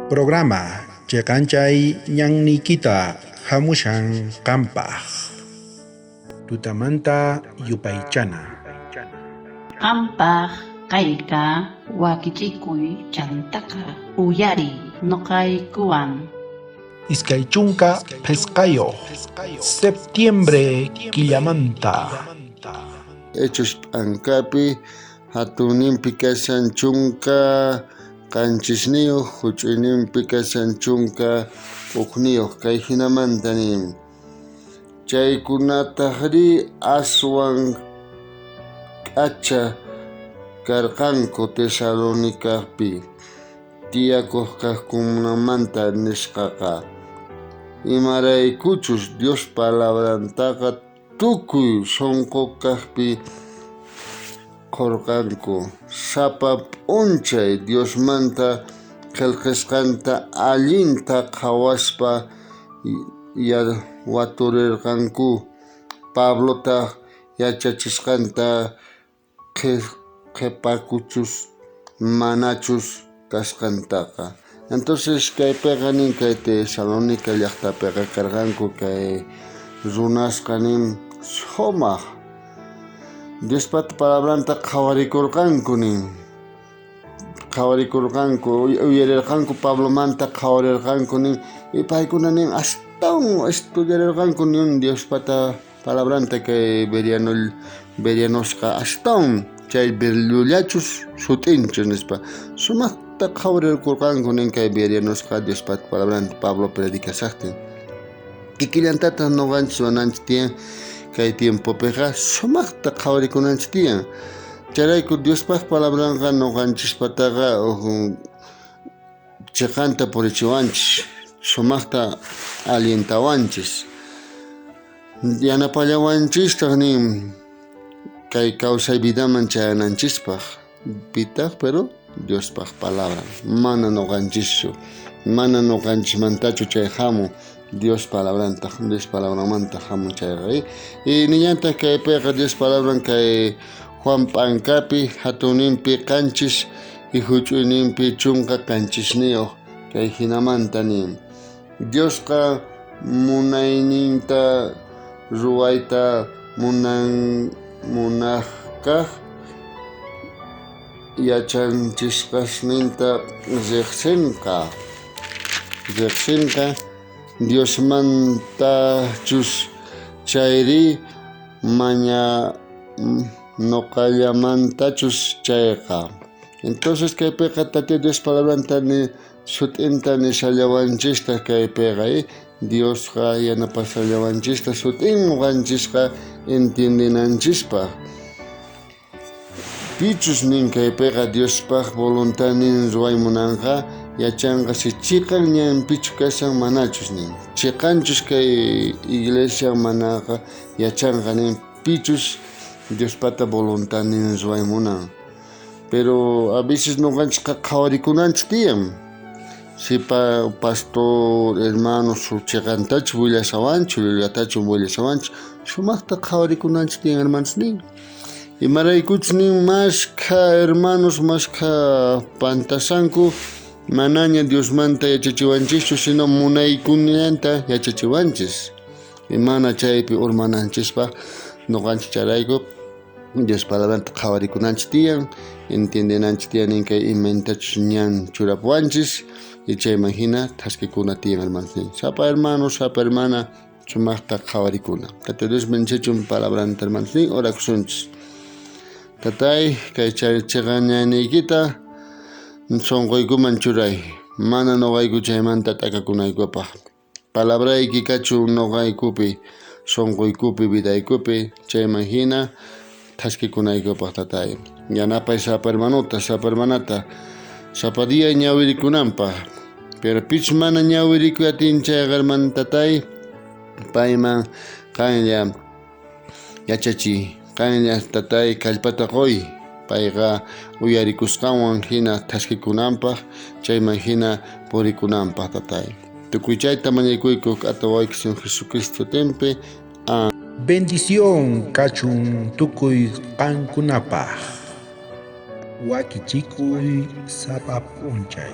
Programa cheqanchay ñanniykita hamushan qampaq. Tutamanta yupaychana. Qampaq kayqa wakichikuy chantaqa uyariy noqaykuwan. 25 septiembre killamanta. Hechos p'ankapi hatunninpi kashan 17, huch'uyninpi kashan 11. Kay hinamanta nin: Chaykunatajrí aswan k'acha karqanku Tesalonicapi tiyakoj kajkunamanta nisqaqa, imaraykuchus Dios palabrantaqa tukuy sonqo kajpi qorqanku, sapa p'unchay Diosmanta qhelqasqanta allinta qhawaspa waturerqanku, Pablotaj yachachisqanta qhepakuchus manachus kasqantaqa. Entonces kaypeqa nin kay Tesalónica llajtapeqa karqanku kay runasqa nin sumaj Diospata palabranta qhawarikorqanku nin. Qhawarikorqanku, uyarerqanku Pablomanta qhawarerqanku nin, y paykuna nin astawan estudiarerqanku nin Diospata palabranta kay berianosqa astawan chay llullachus sut'inchus nispa. Sumajta qhawarirkorqanku nin kay berianosqa Diospata palabranta Pablo predicashajtin. Kikillantataj noqanchis ruwananchis tiyan kay tiempopiqa sumajta qhawarikunanchis tiyan. Chayrayku Diospaj palabranqa noqanchispataqa cheqanta purichiwanchis, sumajta alientawanchis, yanapallawanchistaj nin kay kawsay vidaman chayananchispaj. Pitaj pero Diospaj palabran, mana noqanchischu, mana noqanchismantachu chay jamun, Dios palabrantaj, Dios palabranmanta jamun chayqa. Y nillantaj kaypiqa Dios palabran kay Juan p'ankapi hatunninpi 7 y huch'uyninpi 17 kay jinamanta nin: Diosqa munayninta ruwayta munajkaj yachanchisqasninta rejsenqa, Diosmantachus chayri maña noqallamantachus chayqa. Entonces kaypiqa Tata Dios palabranta ni sut'inta nishallawanchista kaypiqa, Diosqa yanapasallawanchista sut'in noqanchisqa entiendenanchispaj. Pichus nin kaypiqa Diospaj voluntadnin ruway munanqa, yachanqa si chiqan ñanpichu kashan manachus nin. Chiqanchus kay iglesia manaqa yachanqa nin pichus Diospata voluntadnin ruway munan. Pero a veces noqanchisqa qhawarikunanchis tiyan. Si pastor, hermano, chiqantachu willashawanchu, llullatachu willashawanchu, sumajta qhawarikunanchis tiyan, hermanos nin. Imaraykuchus nin mashkha hermanos, mashkha pantasanku, manaña Diosmanta yachachiwanchischu, sino munaykunallanta yachachiwanchis. Y mana chaypi urmananchispaj noqanchis chayrayku Dios palabranta qhawarikunanchis tiyan, entiendenanchis tiyan nin kay imaynatachus ñan churapuwanchis, y chayman hina thaskikuna tiyan, hermanos nin. Sapa hermano, sapa hermana sumajta qhawarikuna. Tata Dios bendicichun palabranta, hermanos nin, orakusunchis. Tatay, kay chiqan ñanniykita sonqoykuman churay, mana noqayku chaymanta t'akakunaykupaj. Palabrayki kachun noqaykupi, sonqoykupi, vidaykupi, chayman hina thaskikunaykupaj, tatay. Yanapay sapa hermanota, sapa hermanata, sapa día ñawirikunanpaj. Pero pichus mana ñawirikuy atin chayqa, hermano tatay, payman qanlla yachachiy, qanlla tatay kallpata qoy, payqa uyarikusqanwan hina thaskikunanpaj, chayman hina purikunanpaj, tatay. Tukuy chayta mañakuyku k'ata wawayki Señor Jesucristo sutinpi. Bendición kachun tukuy qankunapaj. Wakichikuy sapa p'unchay.